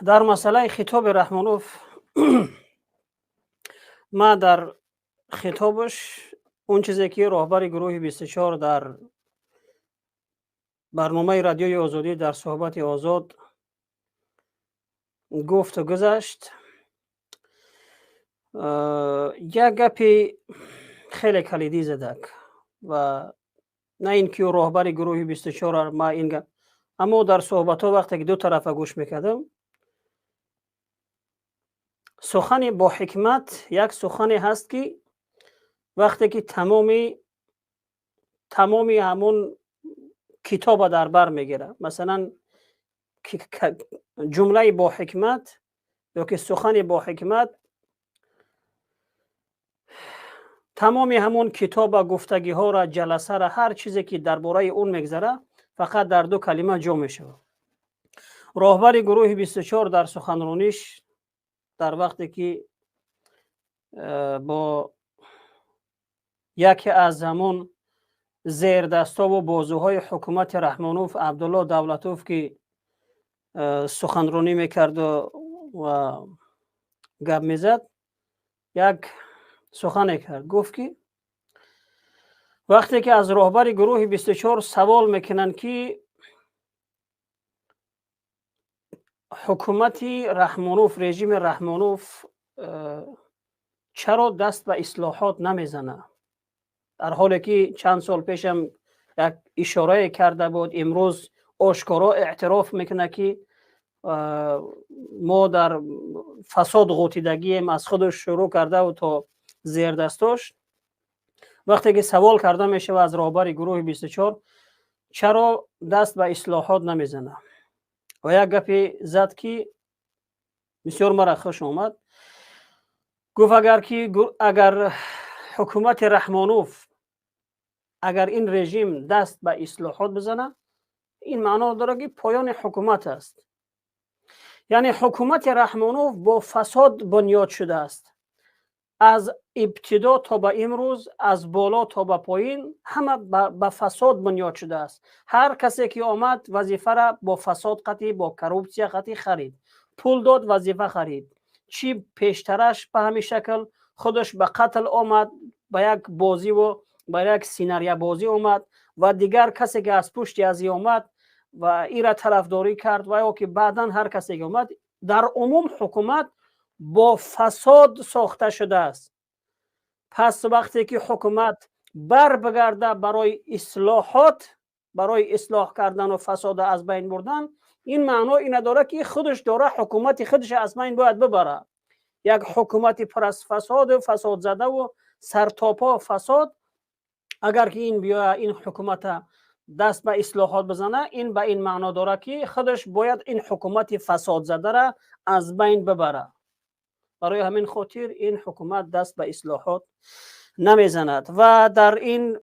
Дар масъалаи хитоби Раҳмонов, ман дар хитобаш он чизе ки роҳбари гурӯҳи 24 дар барномаи Радиои Озодӣ, дар суҳбати озод гуфту гузашт, як гапи хеле калидӣ задак ва на ин ки ӯ роҳбари гурӯҳи 24, ма ин гап, аммо дар суҳбатҳо, вақте ки ду тарафа гӯш мекардам, сухани бо ҳикмат як сухане ҳаст, ки вақте ки тамоми ҳамун китоба дар бар мегирад. Масалан, ҷумлаи бо ҳикмат ё ки сухани бо ҳикмат тамоми ҳамун китоба, гуфтагиҳоро, ҷаласара, ҳар чизе ки дар бораи он мегзара, фақат дар ду калима ҷо мешавад. Роҳбари гурӯҳи 24 дар суханрониш, дар вақте ки бо яке аз ҳамун зердастову бозуҳои ҳукумати Раҳмонов, Абдулло Давлатов, ки суханронӣ мекарду ва гап мезад, як сухане кард. Гуфт, ки вақте ки аз роҳбари гурӯҳи 24 савол мекунанд, ки ҳукумати Раҳмонов, режими Раҳмонов чаро даст ба ислоҳот намезанад, дар ҳоле ки чанд сол пешам як ишорае карда буд, имрӯз ошкоро эътироф мекунад, ки мо дар фасод ғутидагием, аз худаш шурӯъ кардаву то зердастош. Вақте ки савол карда мешавад аз роҳбари гурӯҳи 24, чаро даст ба ислоҳот намезанад, ва як гапе зад, ки бисёр мара хуш омад. Гуфт, агар ҳукумати Раҳмонов, агар ин режим даст ба ислоҳот бизанад, ин маъно дорад, ки поёни ҳукумат аст. Яъне ҳукумати Раҳмонов бо фасод бунёд шудааст. Аз ибтидо то ба имрӯз, аз боло то ба поин, ҳама ба фасод бунёд шудааст. Ҳар касе ки омад, вазифара бо фасод қатӣ, бо коррупсия қатӣ харид, пул дод, вазифа харид. Чӣ пештараш ба ҳамин шакл худаш ба қатл омад, ба як бозиву ба як сценариябозӣ омад ва дигар касе ки аз пушти азӣ омад ва ира тарафдорӣ кард ва ё ки баъдан ҳар касе ки омад, дар умум ҳукумат бо фасод сохта шудааст. Пас вақте ки ҳукумат бар бигарда барои ислоҳот, барои ислоҳ кардану фасода аз байн бурдан, ин маъно ина дорад, ки худаш дора ҳукумати худаш аз байн бояд бибарад. Як ҳукумати пур аз фасоду фасодзадаву сартопо фасод, агар ки ин биёя, ин ҳукумата даст ба ислоҳот бизана, ин ба ин маъно дорад, ки худаш бояд ин ҳукумати фасодзадара аз байн бибарад. Барои ҳамин хотир ин ҳукумат даст ба ислоҳот намезанад ва дар ин